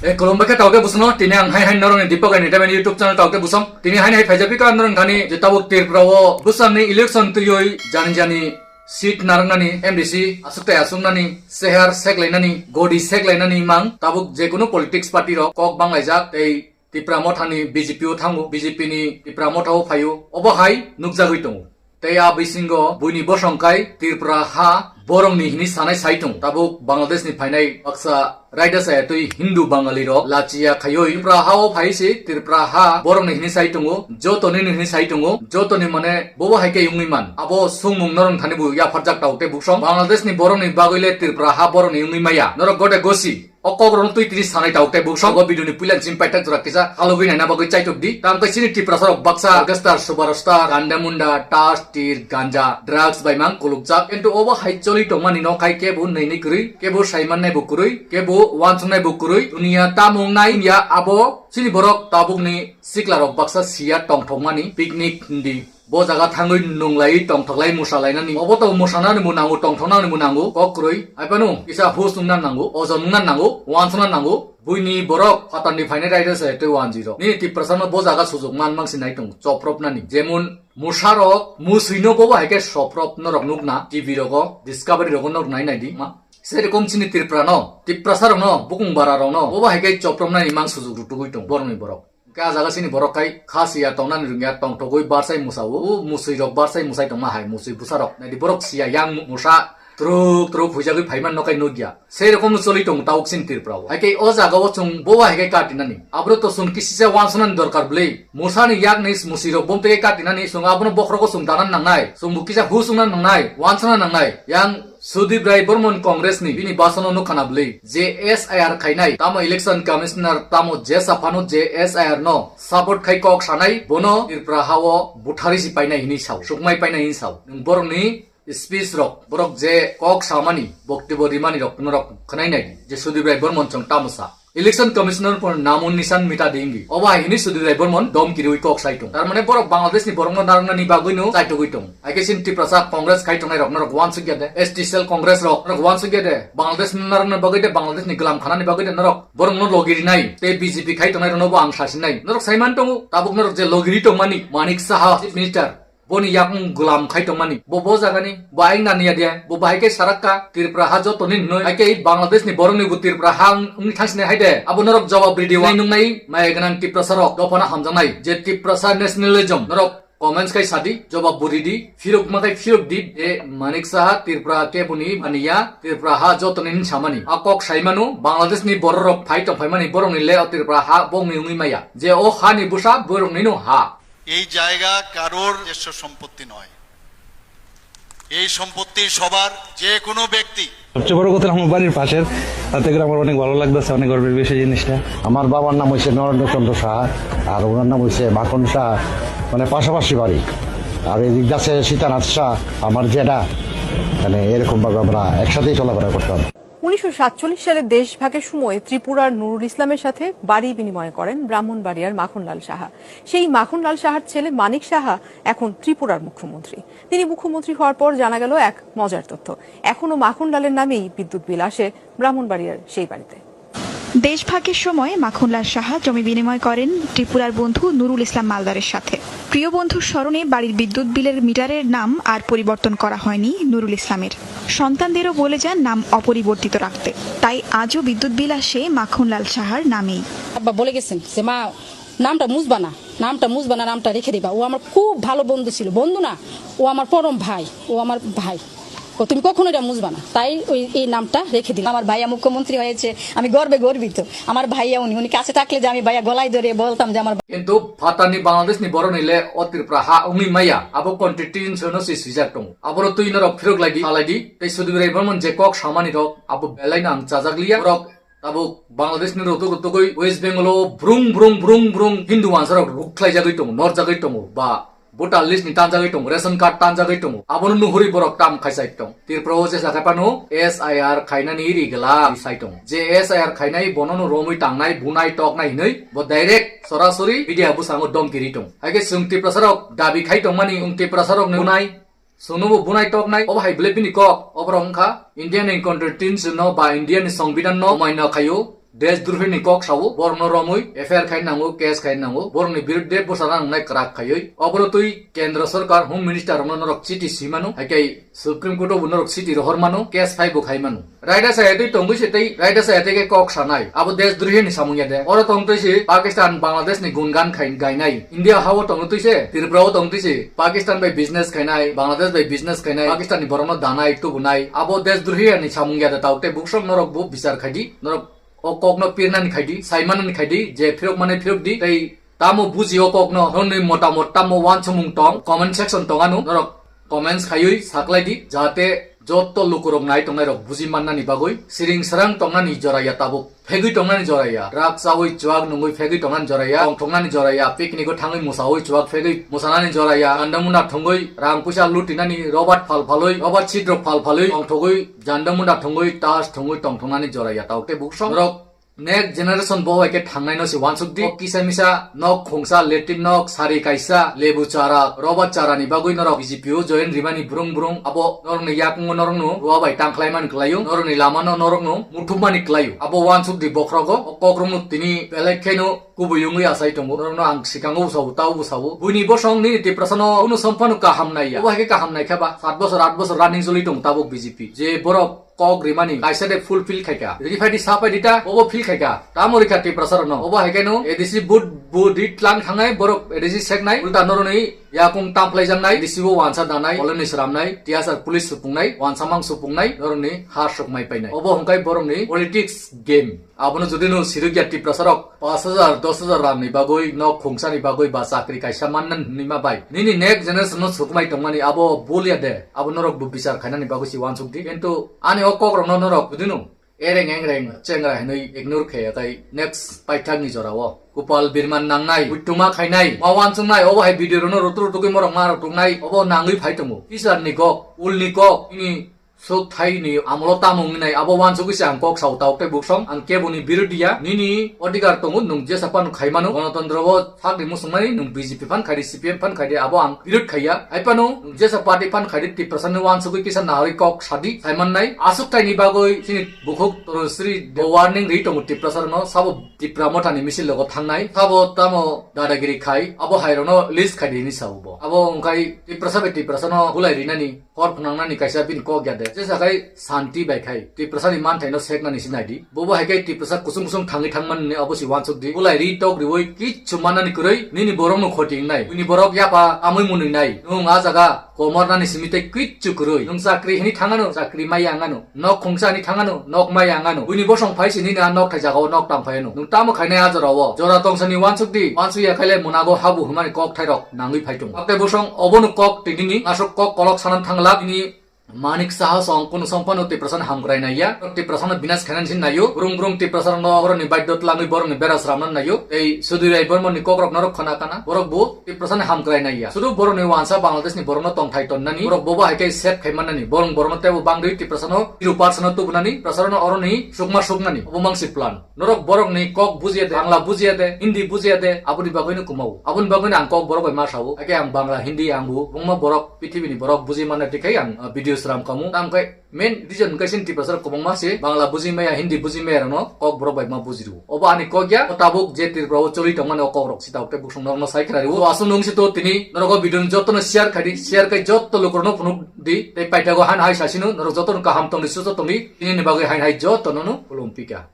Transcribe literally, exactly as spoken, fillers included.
E, khulumbai khe taoke busono, tini ang hai hai norokni Deepak Entertainment YouTube channel taoke busom. Tini hai hai phaijak pika norok thani je tabuk Tripura o bwsarni election twiwi jani jani seat narwknani, M D C aswk tai aswknani, seher seklainani, godi seklainani mang tabuk jekunu politics party rok kok banglaijak tei Tipra Mothani B J P o thango, B J P ni Tipra Motha o phaio, obo hai nukjagwi tongo. Tei a bisingo buini bosong kai Tripura ha borokni hini sanai sai tongo. Tabuk Bangladesh ni phainai baksa raida saya twi Hindu Bangali rok lachiya khaioi Tripura ha o phai se Tripura ha borokni hini sai tongo, joto nini hini sai tongo, joto ni mane bobo hai khe wngwi man. Abo sungmung norong thani bo yapharjak tau tei buksong. Bangladesh ni borokni bagwi le Tripura ha borokni wngwi maya. Norok gode gosi. O kok rokno twi tini sanai tau tei buksong. O video ni puila chim paita jora kisa halogwi naina bagwi chaitok di. Tang kai chini Tiprasa rok baksa orchestra, superstar, ganda munda, tas, tir, ganja, drugs bai mang kulukjak. Kintu obo hai choli tongmani no khai kebo nini kwrwi, kebo saiman nai bo kwrwi, kebo wansuk nai bo kwrwi. Dunia tamung nai ya abo chini borok tabuk ni sikla rok baksa siya tongthokmani picnic hindi. Bo jaga thangwi nunglai tongthoklai musalainani. Obo to musanani bo nango, tongthoknani bo nango, kok kwrwi. Hai phano kisa hus nungna nango, ojon nungna nango, wansukna nango. Buini borok phatarni phainai raida se tei wanjwi rok. Nini Tiprasa no bo jaga sujuk man mang si nai tongo, chopropnani. Jemon musa rok, musui no bobo hai khe soprop norok nukna, T V rogo, Discovery rogo norok nai nai di ma. Serokom chini Tripura no, Tiprasa rok no, bukung bara rok no, bobo hai khe chopropnani mang sujuk rutugwi tongo, borokni borok. Hwnkhe ah jaga chini borok khai kha siya tongnani rwngya tongthogwi barsai mwsao, o musui rok barsai mwsai tongma hai musui bwsa rok. Naidi borok siya yang mwsa truk truk huijagwi phaiman no khai nukya. Sei rokomno choli tongo tabuk chini Tripura o. Hai khe o jaga o chwng bobo hai khe katinani. Abro to chwng kisisa wansuknani dorkar bwlwi. Mwsani yakni musui rok bom tei katinani chwng abono bokhorogo chwng danan nangnai. Chwng bo kisa husukna nangnai, wansukna nangnai. Yang Sudip Rai Bormon Congress ni bini basano nukha na bwlwi je S I R khainai, tamo Election Commissioner tamo jesa phano je S I R no support khai kok sanai, bono Tripura ha o buthari si painai hinwi sao, sukmai painai hinwi sao. Nwng borokni speech rok, borok je kok samani, boktobyo rimani rok norok khwnai nai di, je Sudip Rai Bormon chwng tamo sa. Election Commissioner por namun nisan mita dinggi. Obo hai hini Sudip Rai Bormon dom kiriwi kok sai tong. Tar mane borok Bangladesh ni borok no narwkna ni bagwi no chaitogwi tong. Hai khe chini Tiprasa Congress khai tongnai rok norok wansuk ya de. S T cell Congress rok norok wansuk ya de. Bangladesh no narwkna bagwi de, Bangladesh ni glam khana ni bagwi de norok borok no logiri nai. Tei B J P khai tongnai rok no bo ang sasi nai. Norok sai man tongo. Tabuk norok je logiri tong mani Manik Saha, Chief Minister. Boni yakung gulam khai tongmani. Bo bo jagani, bo ayang nani ya dia, bo bahai khe sarakka, Tripura ha joto ni hnoi, hai khe Bangladesh ni borok ni bo Tripura ha wng-, wngwi thangsinai hai de. Abo norok jawab ridi wai nungnai, maya gwnang Tiprasa rok, dophano hamjaknai, je Tiprasa nationalism, norok comments khai sadi, jawab bo ridi, phirok ma khai phirok di, e Manik Saha, Tripura keboni baniya, Tripura ha joto ni hin samani. A kok saimano, Bangladesh ni borok rok phai tong phaimani, borok ni le o Tripura ha bongni wngwi maya. Je o ha ni bwsa, borok ni no ha. এই জায়গা কারোর নিজস্ব সম্পত্তি নয়, এই সম্পত্তি সবার, যে কোনো ব্যক্তি। সবচেয়ে বড় কথা আমার বাড়ির পাশের, তাতে করে আমার অনেক ভালো লাগতেছে, অনেক গর্বের বিষয় জিনিসটা। আমার বাবার নাম হচ্ছে নরেন্দ্র চন্দ্র সাহা, আর ওনার নাম হচ্ছে মাখন সাহা, মানে পাশাপাশি বাড়ি। আর এই গাছে সীতানাথ শাহ, আমার জেঠা, মানে এরকম ভাবে আমরা একসাথেই চলাফেরা করতাম। উনিশশো সাতচল্লিশ সালে দেশভাগের সময় ত্রিপুরার নুরুল ইসলামের সাথে বাড়ি বিনিময় করেন ব্রাহ্মণবাড়িয়ার মাখনলাল সাহা। সেই মাখনলাল সাহার ছেলে মানিক সাহা এখন ত্রিপুরার মুখ্যমন্ত্রী। তিনি মুখ্যমন্ত্রী হওয়ার পর জানা গেল এক মজার তথ্য, এখনো মাখনলালের নামেই বিদ্যুৎ বিল আসে ব্রাহ্মণবাড়িয়ার সেই বাড়িতে। দেশভাগের সময় মাখনলাল সাহা জমি বিনিময় করেন ত্রিপুরার বন্ধু নুরুল ইসলাম মালদারের সাথে। প্রিয় বন্ধুর স্মরণে বাড়ির বিদ্যুৎ বিলের মিটারের নাম আর পরিবর্তন করা হয়নি নুরুল ইসলামের। সন্তানদেরও বলে যান নাম অপরিবর্তিত রাখতে। তাই আজও বিদ্যুৎ বিল আসে মাখনলাল সাহার নামেই। আব্বা বলে গেছেন যে, "মা, নামটা মুছবা না, নামটা মুছবা না, নামটা রেখে দিবা।" ও আমার খুব ভালো বন্ধু ছিল, বন্ধু না, ও আমার পরম ভাই, ও আমার ভাই। ও, তুমি কখনো এটা মুছবা না, তাই ওই, এই নামটা রেখে দিলাম। আমার ভাইয়া মুখ্যমন্ত্রী হয়েছে, আমি গর্বে গর্বিত। আমার ভাইয়া উনি, উনি কাছে থাকলে যে আমি ভাইয়া গলায় ধরে বলতাম যে আমার Kintu phatarni Bangladesh ni borok ni le o Tripura ha wngwi maya, abo constitution no se swijak tongo. Aboro twi norok phirok lai di, salai di. Tei Sudip Rai Bormon je kok samani rok, abo belai no ang chajak liya. Borok tabuk Bangladesh ni roto roto goi West Bengal o brung brung brung brung Hindu wansa rok ruk khlai jagwi tongo, nor jagwi tongo, ba voter list ni tanjagwi tongo, ration card tanjagwi tongo. Abono nuhuri borok tam khaisai tong. Tripura o jesa khai phano S I R khainani ri gla sai tong. Je S I R khainai bono no romwi tangnai, bunai, toknai hinwi bo direct sorasori media bwskango domki ri tong. Hai khe chwng Tiprasa rok dabi khai tongmani, chwng Tiprasa rok ni bunai, chwngno bo bunai toknai, obo hai bwle bini kok, oborok wngkha India ni constitution no ba India ni songbidan no maino khaio. Desdrohi ni kok sao, borokno romwi F I R khai nango, case khai nango, borokni birudde bwsana nangnai kwrak khaiwi. Obono twi Kendra Sarkar Home Minister rokno norok chiti swi mano, hai khe Supreme Court o bo norok chiti rohor mano, case file bo khai mano. Raida saya twi tongwi se tei raida saya tei khe kok sanai. Abo desdrohi ni samung ya de. Oro tong twi se Pakistan Bangladesh ni gungan khai gainai. India ha o tong twi se, Tripura o tong twi se, Pakistan bai business khainai, Bangladesh bai business khainai, Pakistan ni borokno danai, tubunai. Abo desdrohi ni samung ya de tau tei buksong norok bo bichar khai di. Norok o kokno pirnani khai di, saimanani khai di, je phirok mane phirok di, tei tamo buji o kokno, noni motamot tamo wansumung tong, comment section tong ano, norok comments khaiwi saklai di, jahate jotto lukurok nai tongnai rok buji mannani bagwi, siring sarang tongnani joraya tabuk, phegwi tongnani joraya, drug chawi chuak nungwi phegwi tongnani joraya, tongthoknani joraya, picnic o thangwi musawi chuak phegwi musanani joraya, andamuna thungwi rang puisa lutinani, robot phal phalwi, robot sidrok phal phalwi, tongthogwi janda munda thungwi tas thungwi tongthoknani joraya tau tei buksong norok next generation bo hai khe thangnai no se wansuk di. O kisa misa nok khungsa, latrine nok, sari kaisa, lebu chara, roba chara ni bagwi norok B J P o join rimani brung brung abo norok ni yakung o norok no rua bai tang khlai mani kwlai o, norok ni lama no norok no muthuk mani kwlai o. Abo wansuk di bokhrogo o kok rok no tini belai khe no kubui wngwi asai tongo. Norok no ang sikango bo sabo, tao bo sabo. Buini bosong nini Tiprasa no kunu somphano kaham nai ya. Obo hai khe kaham nai khe ba, sat bosor, at bosor running choli tongo tabuk B J P. Je borok kok rimani kaisa de fulfill khaika. Rifai di sapai di ta, obo feel khaika. Tamo rikha Tiprasa rokno. Obo hai khe no A D C vote bo di tlang thangnai, borok A D C seknai, ulta noroni yakung tamplai jangnai, A D C bo wansa danai, poleni sramnai, T S R police supungnai, wansa mang supungnai, noroni ha sokmai painai. Obo hongkai borokni politics game. Abono jodi no sirikya Tiprasa rok pash hajar, dos hajar rang ni bagwi, nok khungsa ni bagwi ba chakri kaisa manna hinwi ma bai. Nini next generation no sukmai tongmani abo bul ya de. Abo norok bo bichar khainani bagwi si wansuk di. Kintu ani o kok rokno norok jodi no ereng engreng chengra hinwi ignore khe ya tai next paithak ni jora o. Kupal birman nangnai, buituma khainai, ma wansuknai, obo hai video rokno rutu rutu khe morok ma rok tungnai, obo nangwi phai tongo. Teacher ni kok, ul ni kok, ini Sok thai ni amolo tamo wngwi nai abo wansugwi se ang kok sao tao tei buksong ang kebo ni birodi ya. Nini odhikar tongo, nwng jesa phano khai mano. Gonotontro o sakni muchungmani nwng B J P phan khai di, C P M phan khai di, abo ang birod khai ya. Hai phano nwng jesa party phan khai di, Tiprasa ni wansugwi kisa naharwi kok sadi sai mannai. Aswk thai ni bagwi chini bukhuk Torosri de warning ri tongo Tiprasa rokno, sabo Tipra Motha ni misil logo thangnai, sabo tamo dadagiri khai, abo hai rokno list khai di hinwi sao bo. Abo wngkhai Tiprasa bai Tiprasa no bulai rinani. Hor phwnangnani kaisa bini kok ya de. Jesa khai santi bai khai Tiprasa ni manthaino seknani si nai di. Bobo hai khai Tiprasa kusung kusung thangwi thangmani ni abo si wansuk di. Bulai ri tok riwi kichu mannani kwrwi nini borokno khoti wngnai. Nini borok yapa amwi mwnwi nai. Nwng a jaga komornani simi tei kichu kwrwi. Nwng chakri hini thangano, chakri maya wngano. Nok khungsa hini thangano, nok maya wngano. Buini bosong phai si nini a nok thai jagao nok tang phaiano. Nwng tamo khainai a jorao. Jora tongsani wansuk di. Wansuk ya khaile munago habu hwnmani kok thairok nangwi phai tongo. Hakhe bosong obono kok twi nini aswk kok kolok sanan thangla nini Manik Saha song kunu song phano Tiprasa no hamkrai nai ya. Tiprasa no binas khainan sin naio. Brung brung Tiprasa no borok ni baidot langwi borok ni bera sramnan naio. Tei Sudhir Rai Bormon ni kok rok norok khana kana. Borok bo Tiprasa no hamkrai nai ya. Sudu borok ni wansa Bangladesh ni borok no tongthai tonnani. Borok bobo hai khe sep khai mannani. Borok borok no tebo bangri Tiprasa no zero percent no tubunani. Tiprasa no oroni sukma suknani. Obo mangsi plan. Norok borokni kok bujiya de, Bangla bujiya de, Hindi bujiya de, aboni bagwino kwmao. Aboni bagwino ang kok borok bai ma sao. Ake ang Bangla, Hindi ang bo, bungma borok, pithibini borok buji manna tikhe ang, ah, video sram kamu. Tam khe main reason khe sin Tiprasa rok kwbangma se Bangla buji maya, Hindi buji maya rokno kok borok bai ma buji rwo. Obo ani kok ya, o tabuk je Tripura o choli tongmani o kok rok si tabuk tei buksong norokno sai khna rwo. So aswk nung si to tini norok o video no jotono share khai di, share khai jotto lukurokno phunuk di, tei paithago han hai sasino norok jotono kaham tong di, susto tong di, tini ni bagwi hai hai jotto nono khulum pika.